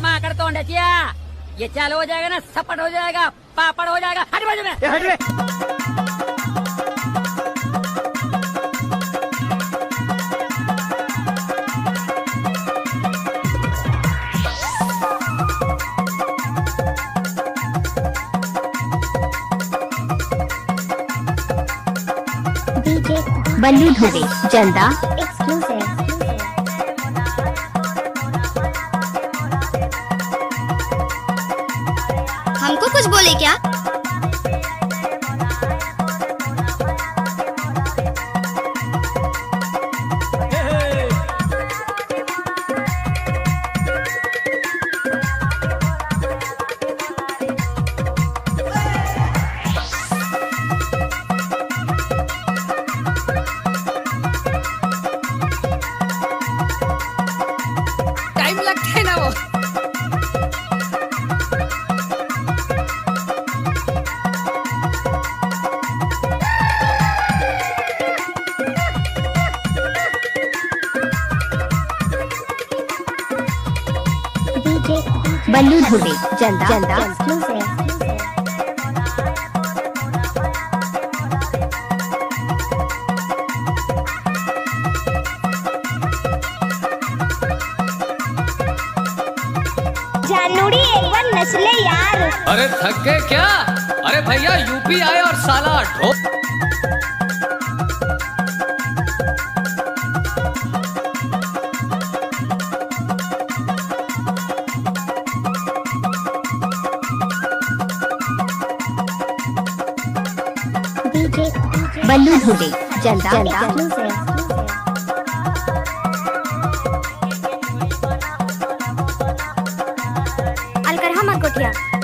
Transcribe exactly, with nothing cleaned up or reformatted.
माकड़ तोंडचिया, ये चालू हो जाएगा ना, सपट हो जाएगा, पापड़ हो जाएगा। हट बाजू में। ए, हट बे। बल्लू धुबे, जलदा। Exclusive। हमको कुछ बोले क्या? टाइम लगथे ना वो। बल्लू धुबे, जलदा। जलदा। Exclusive। जानूड़ी एक बार नचले यार। अरे थक गए क्या? अरे भैया, यूपी आए और साला ढो- बल्लू धुबे, जलदा। जलदा। अलकरहा मत गोठिया।